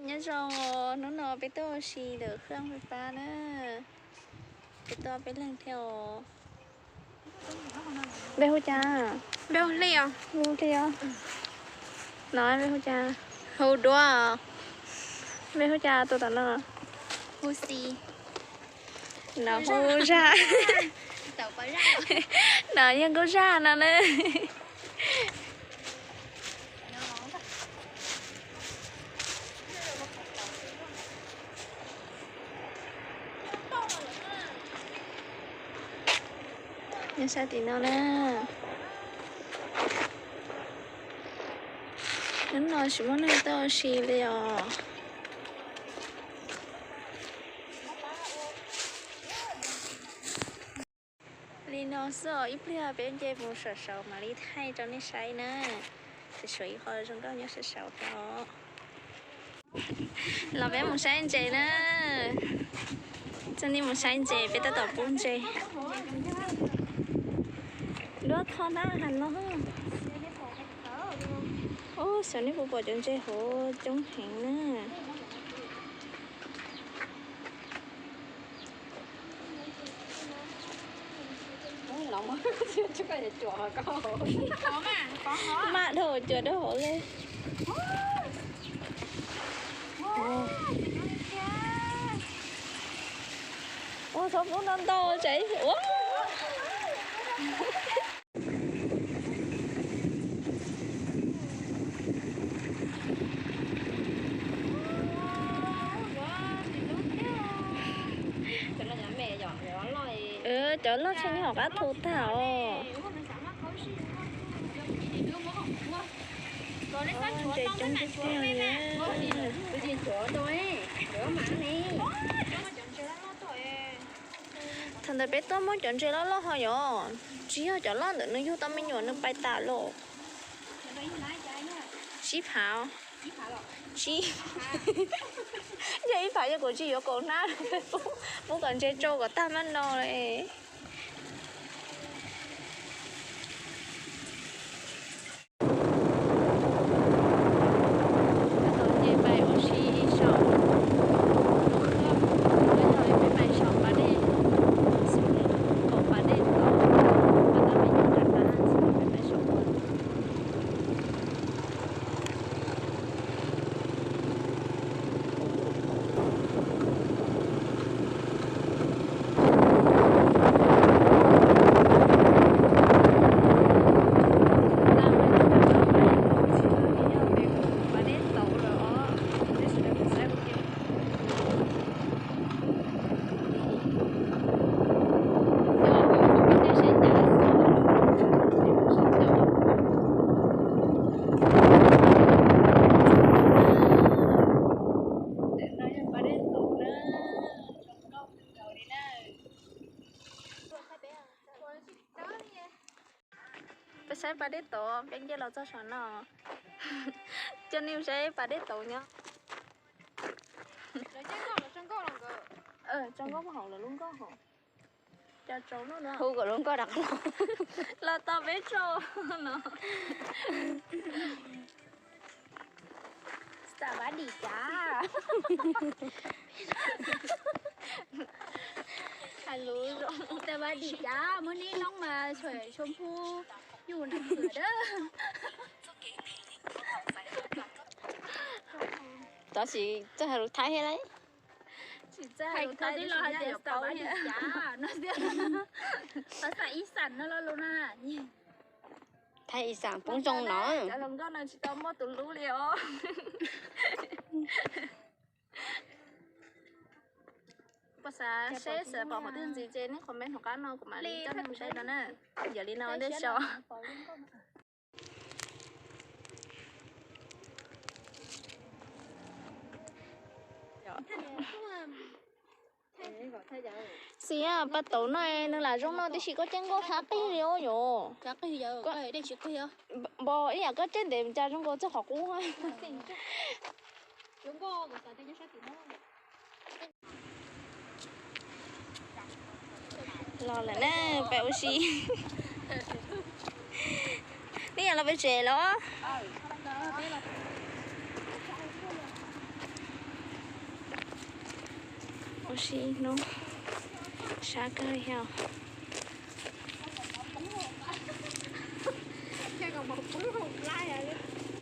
Nyob zoo, hnub no peb tuaj ua si ntawm khaj fais fab na. Peb tuaj peb leeg thiab os. Npe hu cas? Npe hu Hli os. Npe hu Hli os. No npe hu cas? Hu Duab. Npe hu cas tus tom no? Hu Xis. No hu Zaj. No yog Nkauj Zaj no na. Nyob sab tim no na. Hnub no tsis muaj neeg tuaj ua si li os. Li no xwb os, ib pliag peb nce mus saum saud mam li thaij rau nej saib na. Tseem tshuav ib qho zoo nkauj nyob sab saud thiab os. Los peb mus saib ntses na. Txog nej mus saib ntses, peb tab tom pub ntses. Duab tho nab has no. Ub, xyov nej puas pom cov ntses hauv coob heev na. Maj dhau cuam rau hauv li. Ua txhob pub ntau ntau tsev ua. Cov loj tshaj nyob hauv qab thu tag os. Ntses coob tiag tiag li. Thaum ntawd peb tuaj muab cov ntses loj loj ho yog, tsis yog cov loj ntawm nws yug tau me nyuam nws pais tas los. Tsib phav, tsib, yog ib phav yog kuv tsis yuav kaum hnab, pub kom ntses tsau kom tag mab no li. Tab tom nce pais ua si saum, peb pais saum pas dej, kaum pas dej tod, pab tab peb nyob nram tas, peb pais saum ua. Peb saib pas dej tod, peb nce los txog saum no. Coj nej saib pas dej tod nyob. Tso nkauj hauv lawv lub nkoj hauv. Hu kom lub nkoj rov qab los. Los tau peb tso no. Xav pab dim cav. Hais lus zoo. Xav pab dim cav, muaj neb noob mas tshua tshua phu yus nam hwm dab. Tab sis txawj hais lus Thaib thiab lauj. Tsis txawj hais lus Thaib, tib los hais tias xav pab dim cav no xwb. Xav ib xam no lo lus na. Thaib ib xam poob zoo no. Cov hluas nkauj no tsis tau muaj tus hlub li os. Puas xav seb xav pom qhov twg ntxiv ces nej comment hauv qab no kuv mam li coj nej mus saib no na. Yog li no ua ntej tso. Xis, pas tauv no nws lam zoo no tiam sis koj caij nkoj qab qig li os yom. Npog ib yam koj caij ntev cas zoo nkaus txog qhov qub. Los lawm na, peb ua si. Nej yog los peb tsev los? Sib ib hnub, sab kawg li os.